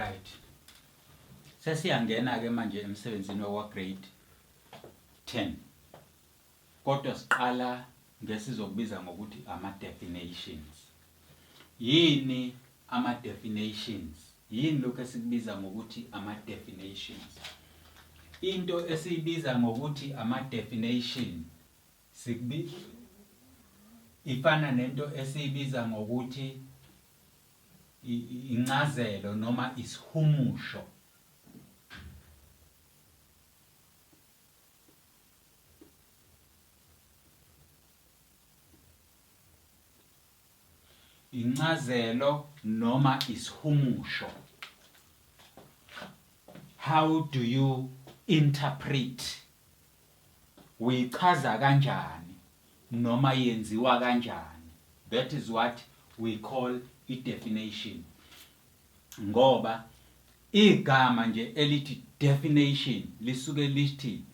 Right. Sesiyangena ke manje emsebenzini wakwa grade 10. Kodwa siqala ngesizokubiza ngokuthi ama definitions. Yini ama definitions? Yini lokho esikubiza ngokuthi ama definitions? Into esiyibiza ngokuthi ama definition sikubi ifana nento esiyibiza ngokuthi incazelo noma isihumusho. Incazelo noma isihumusho. How do you interpret? Uyichaza kanjani noma yenziwa kanjani? That is what we call i-definition. Ngoba igama nje elithi definition lisuke lithi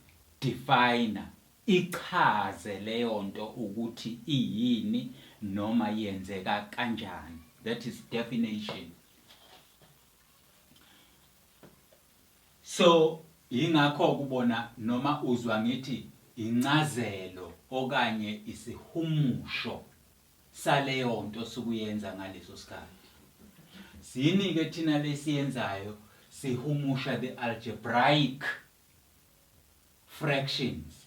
definer, ichaze leyo nto ukuthi iyini noma yenzeka kanjani. That is definition. So yingakho kubona noma uzwa ngithi incazelo okanye isihumusho saleyo nto osukuyenza ngaleso sikhathi. Siyini-ke thina lesiyenzayo? Sihumusha the algebraic fractions.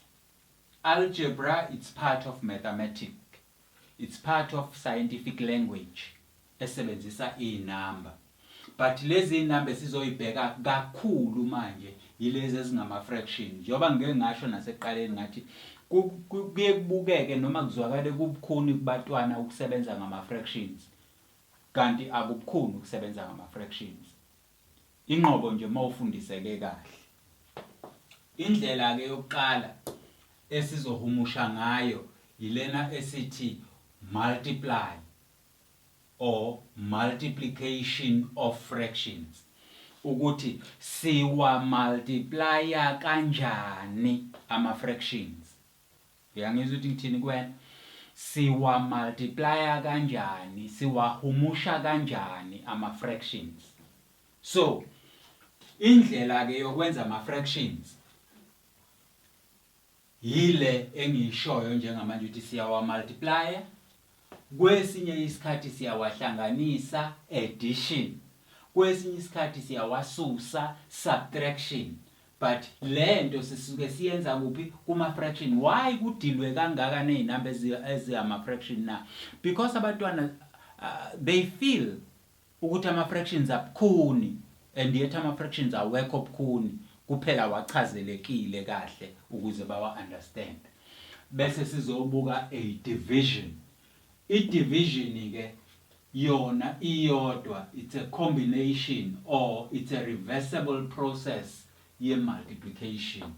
Algebra it's part of mathematic. It's part of scientific language esebenzisa izinamba. But lezi zinamba esizoyibheka kakhulu manje yilezi ezingama fraction. Njengoba ngike ngasho nasekuqaleni ngathi kuye kubukeke noma kuzwakale kubukhuni kubatwana ukusebenza ngama fractions. Kanti akubukhuni ukusebenza ngama fractions. Inqobo nje uma ufundiseke kahle. Indlela-ke yokuqala esizohumusha ngayo yilena esithi multiply or multiplication of fractions ukuthi siwa multiplya kanjani ama fractions. Uyangizwa ukuthi ngithini kuwena? Siwa multiplya kanjani, siwahumusha kanjani ama fractions. So indlela ke yokwenza ama fractions yile engiyishoyo njengamanje ukuthi siyawa multiplya kwesinye isikhathi siyawahlanganisa addition kwesinye isikhathi siyawasusa subtraction But lento sisuke siyenza kuphi kuma fraction why kudilwe kangaka nezinamba ezingama fraction na because abantwana they feel ukuthi ama fractions abukhuni and yet ama fractions awekho bukhuni kuphela wachazelekile kahle ukuze bawa understand bese sizobuka a division i division ke yona iyodwa it's a combination or it's a reversible process ye multiplication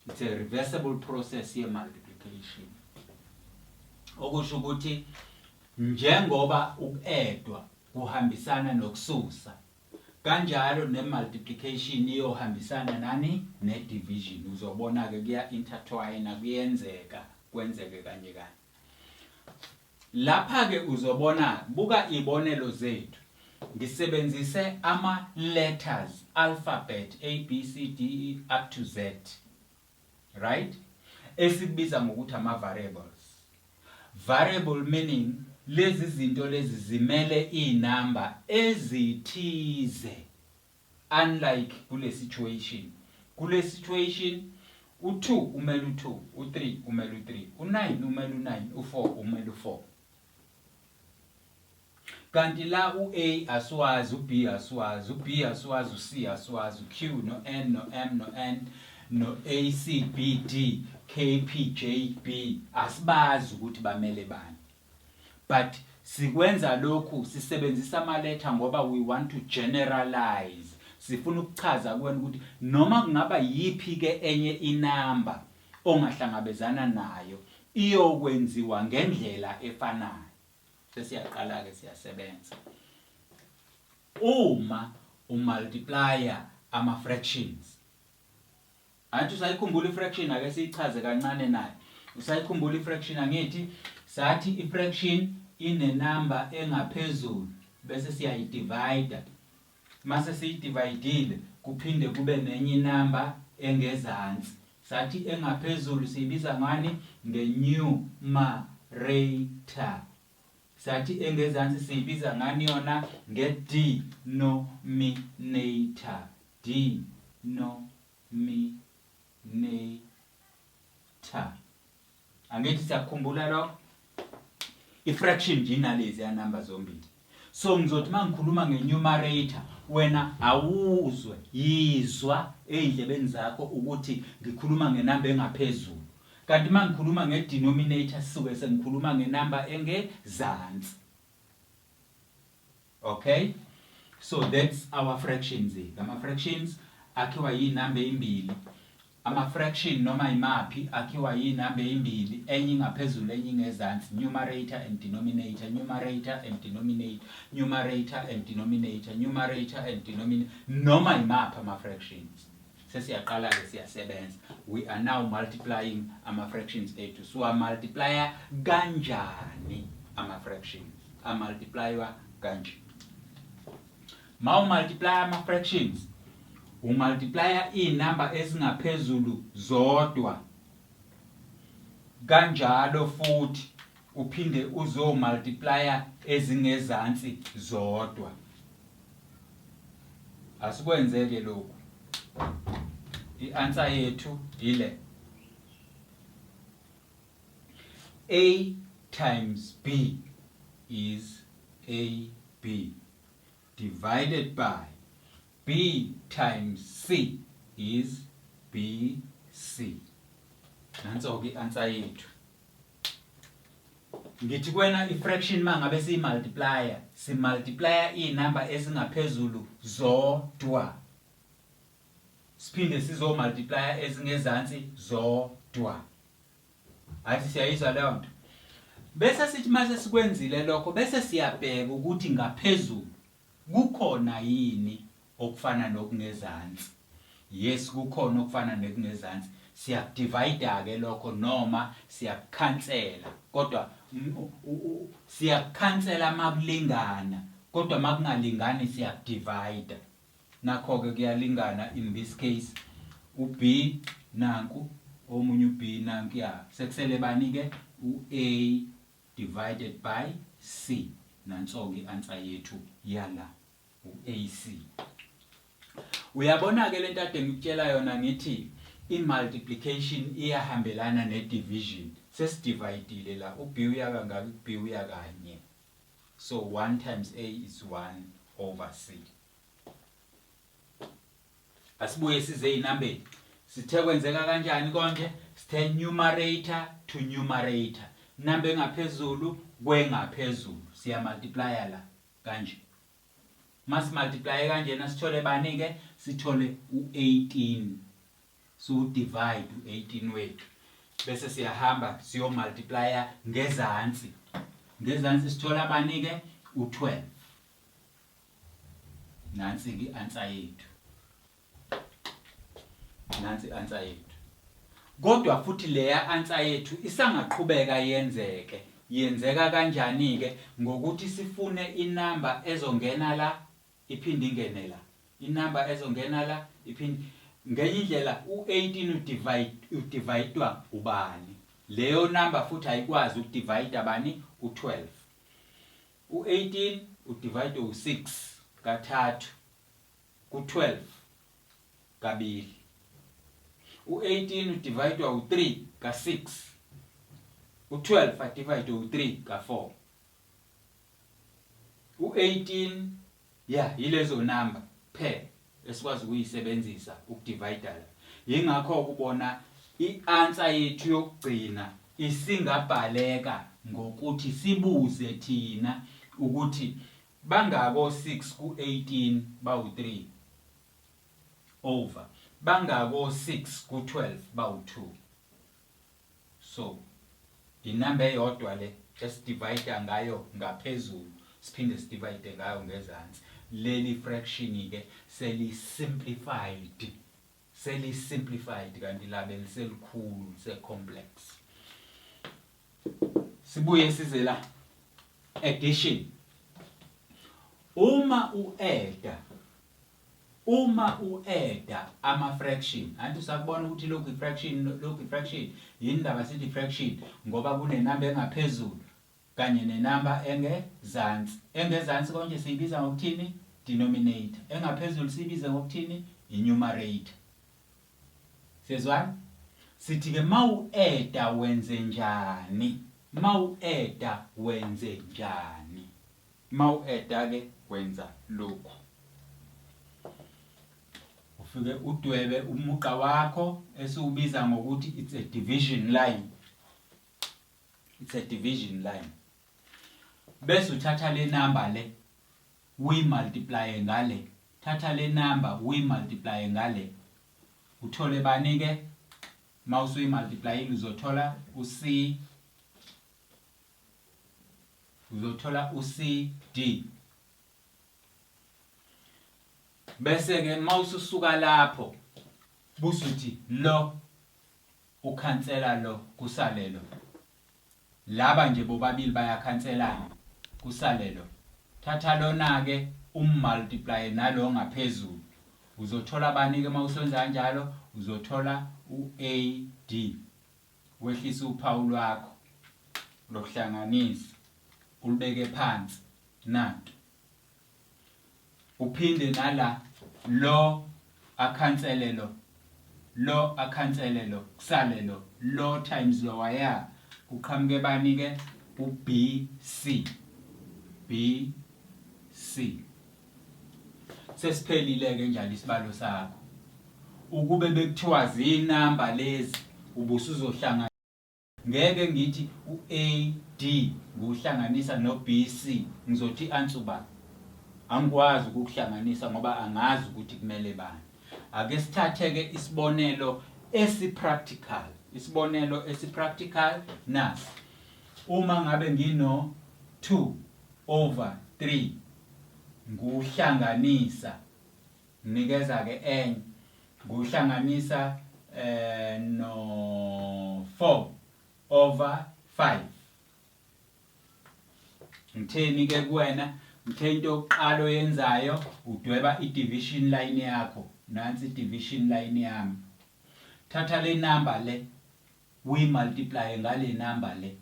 it's a reversible process ye multiplication okusho ukuthi njengoba ukuedwa kuhambisana nokususa kanjalo ne multiplication iyohambisana nani ne division uzobona ke kuya intertwine kuyenzeka kwenzeke kanye kanye Lapha-ke uzobona, buka izibonelo zethu. Ngisebenzise ama-letters, alphabet, A, B, C, D, E, up to Z. Right? Esikubiza ngokuthi ama-variables. Variable meaning lezi zinto lezi zimele izinamba ezithize. Unlike kule situation. Kule situation u-2 umele u-2, u-3 umele u-3, u-9 umele u-9, u-4 umele u-4. Kanti la u-A asiwazi, u-B asiwazi, u-B asiwazi, u-C asiwazi, u-Q no-N no-M no-N no-A C B D K P J B asibazi ukuthi bamele bani. But sikwenza lokhu sisebenzisa amaletha ngoba we want to generalize. Sifuna ukuchaza kuwena ukuthi noma kungaba yiphi ke enye inamba ongahlangabezana nayo iyokwenziwa ngendlela efanayo. Sesiyaqala ke siyasebenza. Uma umultiplya ama fractions Angithi usayikhumbula ifraction ake siyichaze kancane nayo. Usayikhumbula ifraction angithi sathi ifraction inenamba engaphezulu bese siyayidivide. Mase siyidivayidile kuphinde kube nenye inamba engezansi. Sathi engaphezulu siyibiza ngani? Nge-numerator. Sathi engezansi siyibiza ngani yona? Nge-denominator. Denominator. Angithi siyakukhumbula lokho? I-fraction nje inalezi yanamba zombili. So ngizothi uma ngikhuluma nge-numerator wena awuzwe, yizwa ey'ndlebeni zakho ukuthi ngikhuluma ngenamba engaphezulu. Kanti uma ngikhuluma nge-denominator sisuke sengikhuluma ngenamba engezansi. Okay? So that's our fractions. Ama fractions akhiwa yinamba ezimbili. Ama fraction noma imaphi akhiwa yinamba ezimbili, enye ingaphezulu enye ingezansi, numerator and denominator, numerator and denominator, numerator and denominator, numerator and denominator, noma imaphi ama fractions. Sesiyaqala ke siyasebenza. We are now multiplying ama fractions ethu. Siwa multiplya kanjani ama fractions? Amultiplywa kanje. Ma umultiplya ama fractions, umultiplya inamba ezingaphezulu zodwa. Kanjalo futhi uphinde uzo multiplya ezingezansi zodwa. Asikwenzeke lokhu. I-answer yethu ile. A times B is AB divided by B times C is BC. Nanso-ke i-answer yethu. Ngithi kuwena i-fraction uma ngabe siyi-multiplier, si-multiplier iy'namba ezingaphezulu zodwa. Siphinde sizo-multiplier ezingezansi zodwa. Athi siyayizwa leyo nto. Bese sithi mase sikwenzile lokho bese siyabheka ukuthi ngaphezulu kukhona yini okufana nokungezansi. Yes kukhona okufana nekungezansi. Siyakudivayida ke lokho noma siyakukhansela kodwa siyakukhansela makulingana kodwa makungalingani siyakudivayida. Nakho-ke kuyalingana in this case u-B nanku omunye u-B nankuya sekusele bani-ke u-A divided by C nanso-ke i-answer yethu yala u-AC. Uyabona-ke lento ade ngikutshela yona ngithi i-multiplication iyahambelana ne-division. Sesidivayidile la u-B uya kangaki u-B uya kanye. So 1 times A is 1 over C. Asibuye size ezinambeni. Sithe kwenzeka kanjani konje? Sithe numerator to numerator. Number engaphezulu kwengaphezulu. Siya multiplya la kanje. Masi multiply kanjena sithole bani ke? Sithole u18. Siwu divide u18 wethu. Bese siyahamba siyo multiplya ngezansi. Ngezansi sithola bani ke? U12. Nansi ke i-answer yethu. Nansi i-answer yethu. Kodwa futhi leya answer yethu isangaqhubeka yenzeke. Yenzeka kanjani ke? Ngokuthi sifune inamba ezongena la iphinde ingene la. Inamba ezongena la iphinde ngenye indlela u-18 udivide udivayidwa ubani? Leyo number futhi ayikwazi ukudivayida bani? U-12. U-18 udivayidwe u-6 kathathu ku-12 kabili. U-18 udivayidwa u-3 ka-6. U-12 adivayidwe u-3 ka-4. U-18 ya yilezo number kuphela esikwazi ukuyisebenzisa ukudivayida la. Yingakho ukubona i-answer yethu yokugcina isingabhaleka ngokuthi sibuze thina ukuthi bangako 6 ku-18 bawu-3 over bangako 6 ku-12 bawu-2. So inamba eyodwa le esidivayida ngayo ngaphezulu siphinde sidivayide ngayo ngezansi. Leli fraction ke seli simplified. Seli simplified kanti labe liselikhulu lise complex. Sibuye size la addition. Uma uadda Uma u-eda ama-fraction, anti usakubona ukuthi lokhu i-fraction, lokhu i-fraction, yini ndaba sithi fraction? Ngoba kunenamba engaphezulu kanye nenamba engezansi. Engezansi konje siyibiza ngokuthini? Denominator. Engaphezulu siyibize ngokuthini? I-numerator. Siyezwana? Sithi-ke mawu-eda wenze njani? Mawu-eda wenze njani? Mawu-eda-ke wenza lokhu. Ufike udwebe umugqa wakho esiwubiza ngokuthi it's a division line. It's a division line. Bese uthatha le number le uyi-multiply ngale. Thatha le number uyi-multiply ngale. Uthole bani ke? Mawusuyi-multiplyile uzothola u-C, uzothola u-C D. Bese ke mawususuka lapho busuthi lo ukhansela lo kusale lo. Laba nje bobabili bayakhanselana kusale lo. Thatha lona ke ummultiplye nalo ngaphezulu. Uzothola bani ke mawusenza kanjalo? Uzothola u-A D. Wehlisa uphawu lwakho lokuhlanganisa ulubeke phansi nantu. Uphinde nala lo akhansele lo, lo akhansele lo, kusale lo, lo times lo waya kuqhamuke bani ke? U-B C. B C. Sesiphelile ke njalo isibalo sakho. Ukube bekuthiwa zinamba lezi ubusuzohlangana, ngeke ngithi u-A D ngiwuhlanganisa no-B C ngizothi i-answer ubani? Angikwazi ukukuhlanganisa ngoba angazi ukuthi kumele bani. Ake sithathe-ke isibonelo esi-practical. Isibonelo esi-practical nasi. Uma ngabe ngino 2 over 3 nguhlanganisa, nginikeza ke enye, nguhlanganisa no 4 over 5. Ngitheni ke kuwena? Ngithe into yokuqala oyenzayo udweba i-division line yakho. Nansi i-division line yami. Thatha le number le uyi-multiply ngale number le.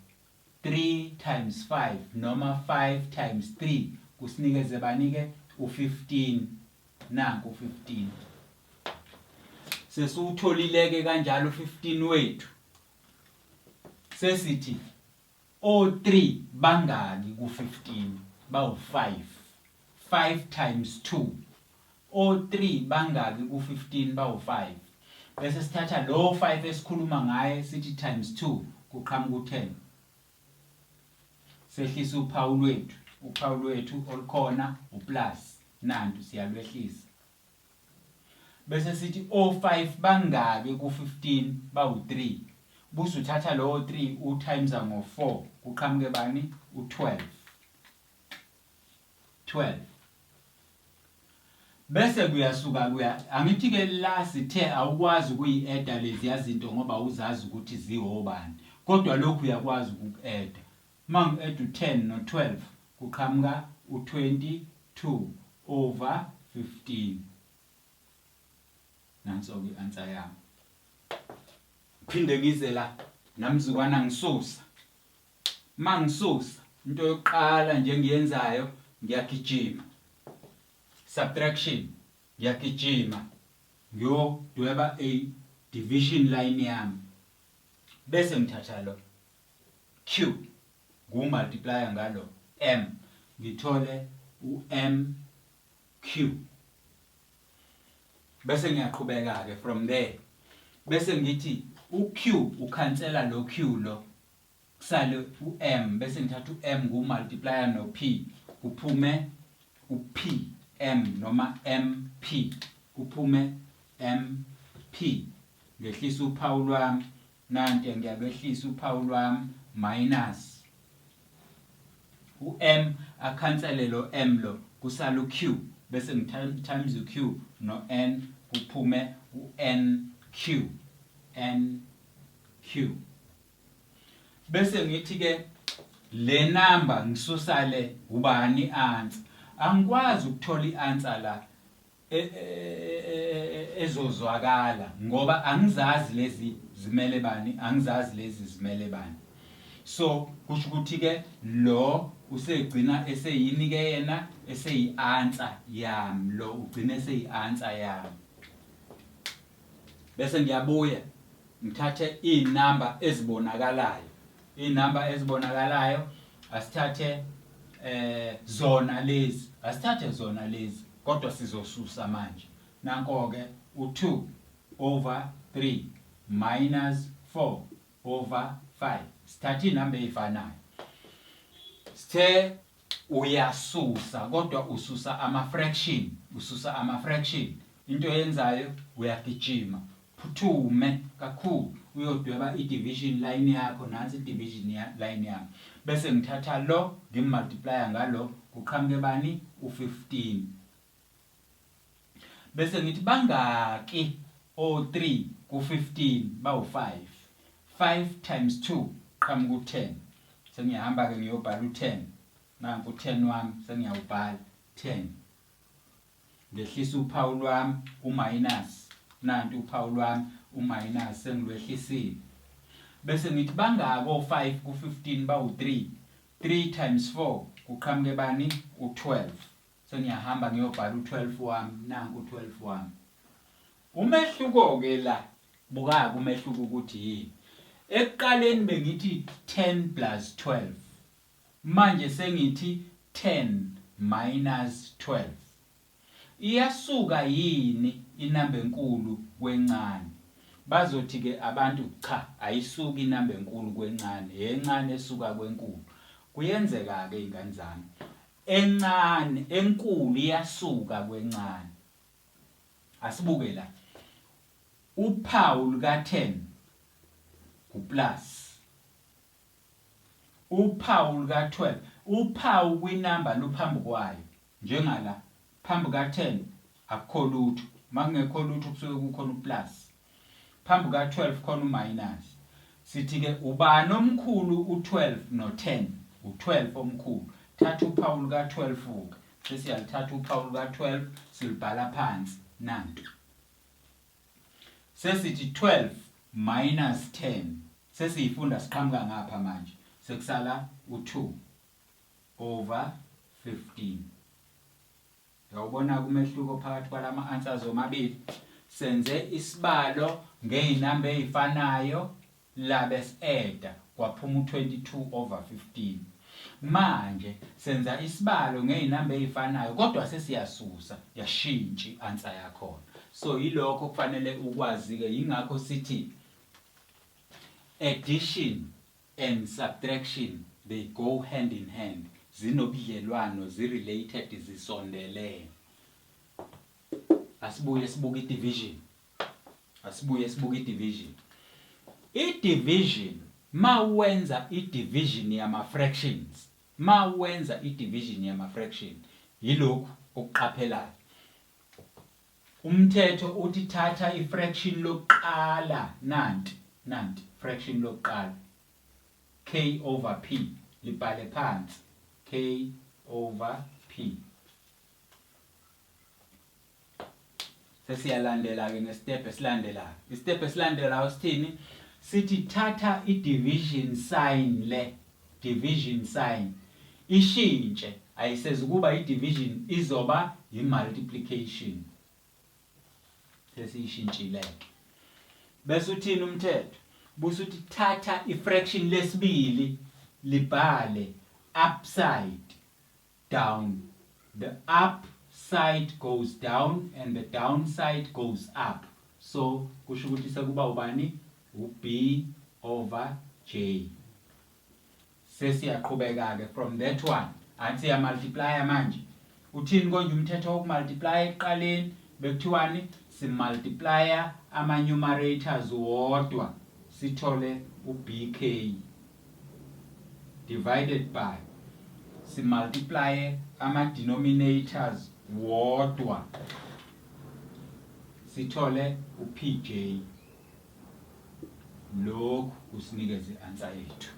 3 times 5 noma 5 times 3 kusinikeze bani ke? U15. Nanku u15. Sesiwutholile ke kanjalo u15 wethu. Sesithi o3 bangaki ku15? Bawu5. 5 times 2. O3 bangaki ku15? Bawu5. Bese sithatha lo 5 esikhuluma ngaye sithi times 2 kuqhamuka u10. Sehlisa uphawu lwethu, uphawu lwethu olukhona uplus, nantu siyalwehlisa. Bese sithi o5 bangaki ku15? Bawu3. Buse uthatha lowo 3 u times ngo4 kuqhamuke bani? U12. 12. Bese kuyasuka kuya, angithi ke la sithe awukwazi ukuyi-eda leziya zinto ngoba uzazi ukuthi zihobani, kodwa lokhu uyakwazi ukuku-eda. Uma ngi-eda u-10 no-12 kuqhamuka u-22 over 15. Nanso-ke i-answer yami. Phinde ngize la namzukwana ngisusa. Uma ngisusa, into yokuqala nje engiyenzayo ngiyagijima. Subtraction, ngiyagijima ngiyodweba a division line yami. Bese ngithatha lo Q ngiwumultiplya ngalo M ngithole u-M Q. Bese ngiyaqhubeka ke from there. Bese ngithi u-Q ukhansela lo Q lo, kusale u-M, bese ngithatha u-M ngiwumultiplya no-P kuphume u-P M noma MP, kuphume MP. Ngehlisa uphawu lwami, nanti ngiyalwehlisa uphawu lwami, minus u-M akhansele lo M lo, kusala u-Q, bese ngi-times u-Q no-N kuphume u-NQ, NQ. Bese ngithi ke le number ngisusa le, ubani i-answer? Angikwazi ukuthola i-answer la. E, e, e, ezozwakala ngoba angizazi lezi zimele bani, angizazi lezi zimele bani. So kusho ukuthi ke lo usegcina eseyini ke yena, eseyi-answer yami, lo ugcina eseyi-answer yami. Bese ngiyabuya ngithathe izinamba ezibonakalayo, izinamba ezibonakalayo asithathe zona lezi, asithathe zona lezi, kodwa sizosusa manje. Nanko ke u2 over 3 minus 4 over 5, sithathe inamba ezifanayo. Sithe uyasusa, kodwa ususa ama fraction, ususa ama fraction. Into oyenzayo, uyagijima phuthume kakhulu uyodweba i-division line yakho. Nansi i-division line yami, bese ngithatha lo ngimultiplya ngalo, kuqhamuke bani? U15. Bese ngithi bangaki o3 ku15? Bawu5. 5 times 2 qhamuka u10. Sengiyahamba ke ngiyobhala u10. Nanku u10 wami, sengiyawubhala 10. Ngehlisa uphawu lwami uminus, nanti uphawu lwami uminus, sengilwehlisile. Bese ngithi bangako 5 ku15? Bawu3. 3 times 4 kuqhamuke bani? U12. Sengiyahamba ngiyobhala u12 wami, nanku u12 wami. Umehluko ke la, buka umehluko ukuthi yini. Ekuqaleni bengithi 10 plus 12, manje sengithi 10 minus 12. Iyasuka yini inamba enkulu kwencane? Bazothi ke abantu, cha, ayisuki inamba enkulu kwencane, encane esuka kwenkulu. Kuyenzeka ke ingane zami, encane enkulu iyasuka kwencane. Asibuke la, uphawu luka 10 uplus, uphawu luka 12, uphawu kwinamba luphambi kwayo. Njengala phambi ka 10 akukho lutho, makungekho lutho kusuke kukhona uplus, phambi ka 12 khona uminus. Sithi ke ubani omkhulu, u12 no10? U12 omkhulu. Thatha uphawu luka 12 ke, sesiyalithatha uphawu luka 12, silibhala phansi nantu. Sesithi 12 minus 10, sesiyifunda siqhamuka ngapha manje, sekusala u2 over 15. Uyawubona umehluko phakathi kwalama answers omabili? Senze isibalo ngey'namba ey'fanayo, labe si-eda kwaphuma u22 over 15. Manje senza isibalo ngey'namba ey'fanayo, kodwa sesiyasusa, yashintsha i-answer yakhona. So yilokho kufanele ukwazi-ke, yingakho sithi addition and subtraction, they go hand in hand, zinobudlelwano, zi-related, zisondelene. Asibuye sibuke i-division, asibuye sibuke i-division. I-division, mawenza i-division yama-fractions, mawenza i-division yama-fraction, yilokhu okuqaphelayo. Umthetho uthi thatha i-fraction lokuqala, nanti, nanti fraction lokuqala, k over p, libhale phansi k over p. Sesiyalandela ke ngestep esilandelayo. Istep esilandelayo sithini? Sithi thatha i-division sign le, division sign ishintshe, ayisezukuba i-division, izoba i-multiplication. Sesiyishintshile ke. Bese uthini umthetho? Busuthi thatha i-fraction lesibili, libhale upside down. The up side goes down and the down side goes up. So kusho ukuthi sekuba ubani? U-b over j. Sesiyaqhubeka ke from that one, athi ya multiplya manje. Uthini konje umthetho wokumultiply? Ekuqaleni bekuthiwani? Simultiplya ama numerators wodwa, sithole u-bk, divided by, simultiplye ama denominators wodwa, sithole uPJ. Lokhu kusinikeza i-answer yethu,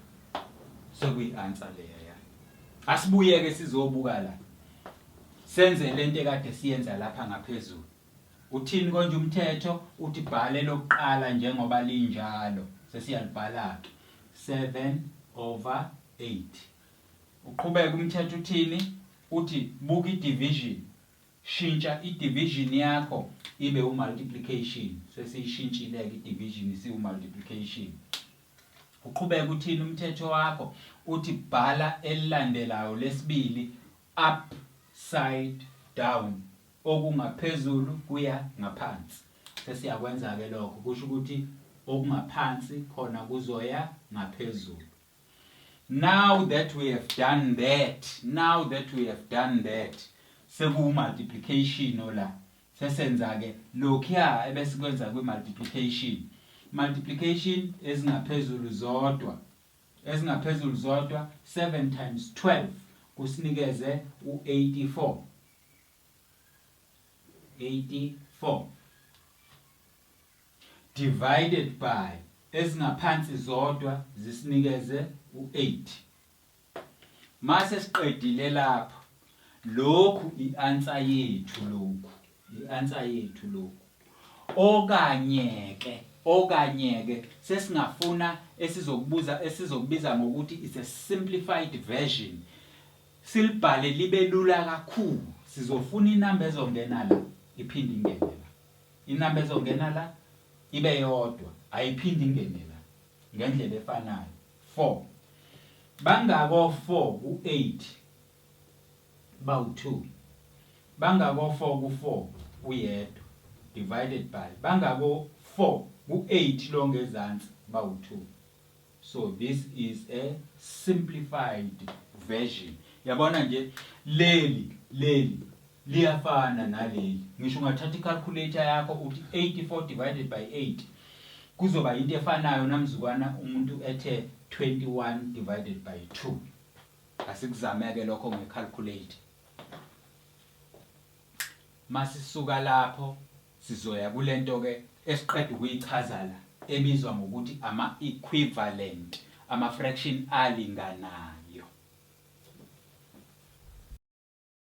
sekuyi-answer leya ya. Asibuyeke sizobuka la, senze lento ekade siyenza lapha ngaphezulu. Uthini konje umthetho? Uthi bhale lokuqala njengoba linjalo. Sesiyalibhala-ke. 7 over 8. Uqhubeka umthetho uthini? Uthi buka i-division. Shintsha i-division yakho ibe u-multiplication. Sesiyishintshile-ke i-division isiwu-multiplication. Uqhubeka uthini umthetho wakho? Uthi bhala elilandelayo lesibili upside down. Okungaphezulu kuya ngaphansi. Sesiyakwenza-ke lokho. Kusho ukuthi okungaphansi khona kuzoya ngaphezulu. Now that we have done that, now that we have done that, sekuwu-multiplication ola. Sesenza-ke lokhuya ebesikwenza kwi-multiplication. Multiplication ezingaphezulu zodwa. Ezingaphezulu zodwa 7 times 12 kusinikeze u-84. 84 divided by ezingaphansi zodwa zisinikeze u-8. Mase siqedile lapho, lokhu i-answer yethu lokhu, i-answer yethu lokhu. Okanye-ke, okanye-ke sesingafuna esizokubuza esizokubiza ngokuthi it's a simplified version. Silibhale libe lula kakhulu. Sizofuna inamba ezongena la, iphinde ingene la. Inamba ezongena la ibe yodwa, ayiphinde ingene la ngendlela efanayo. 4. Bangako 4 ku-8 bawu-2. Bangako 4 ku-4 uyedwa divided by bangako 4 ku-8 lo ngezansi bawu-2. So this is a simplified version. Yabona nje leli leli liyafana naleli. Ngisho ungathatha i-calculator yakho uthi 84 divided by 8 kuzoba into efanayo namzukwana umuntu ethe 21 divided by 2. Asikuzameke lokho nge-calculator. Masisuka lapho sizoya kulento ke esiqeda ukuyichaza la ebizwa ngokuthi ama-equivalent, ama-fraction alinganayo.